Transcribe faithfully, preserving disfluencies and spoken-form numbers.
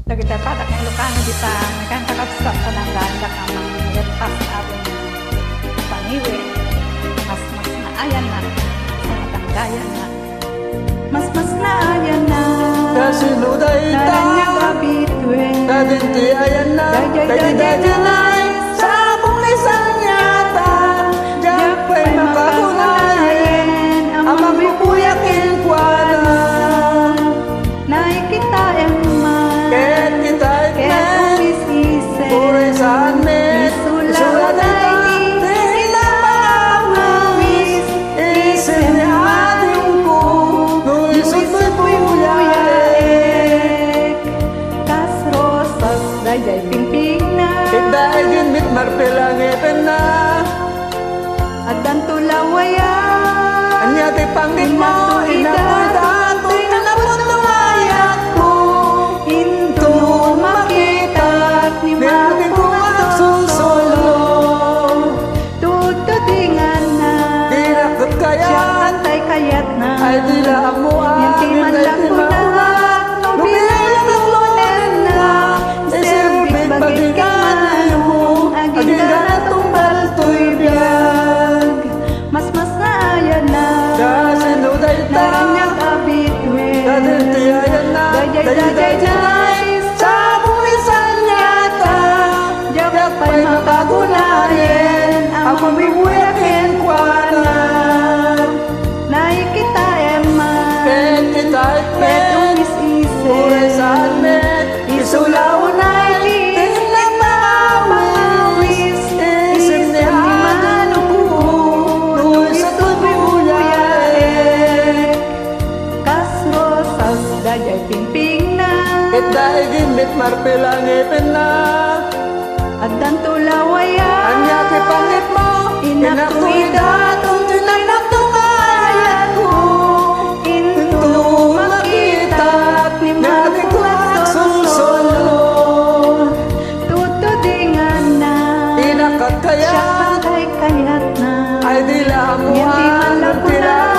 Dagiti padana nga Ilocano dita, nagan kakabsat, a nanggandak a mangngegpas a paniwen, masmasnaayanna, sa matanggayanna. Masmasnaayanna. Ta sino dayta? Nalaniag a bituen. Ta daydi ayanna. Daydiay, daydiay, daydiay, sa apong isanniata. Diak pay makagunayen a mangbibuya kenkuana. Naikitaem man. Ket kitaek met. Ket umis-isem. Uray saan met. Isula, isula dayta. Dayta ti pangawis. Isem ni Adingko. No isut' met buyaek. Kas rosas daydiay pingpingna. Ket daydiay met marpel a ngepenna. Addanto lawayan. Ania ti panggepmo? Inakto ida, inakto ida, inakto ida, ayatko. Inton makitak ni Adingko agsursuro. Tudtudinganna. Dinak ket kayat. Siak tay kayatna. Ay di la ammoan. Ngem ti manlakunak, no bilang lunenna, iserbik bagik ken manong, agingga natungpal toy biag. Masmasnaayanna. Ta sino dayta? Nalaniag a bituen. Ta daydi ayanna. Daydiay, daydiay, daydiay, sa apong isanniata. Diak pay makagunayen a mangbibuya kenkuana. Naikitaem man. Ket kitaek met. Ket umis-isem. Uray saan met. Isula unay ti pangawis. Isem ni Adingko. No isut' met buyaek. Kas rosas daydiay pingpingna. Ket daydiay met marpel a ngepenna. Addanto lawayan. Ania ti panggepmo? Inakto ida, tuntoy inakto nga ayatko. Inton makitak ni Adingko agsursuro. Tudtudinganna. Dinak ket kayat. Siak tay kayatna. Ay di la ammoan. Ngem ti manlakunak,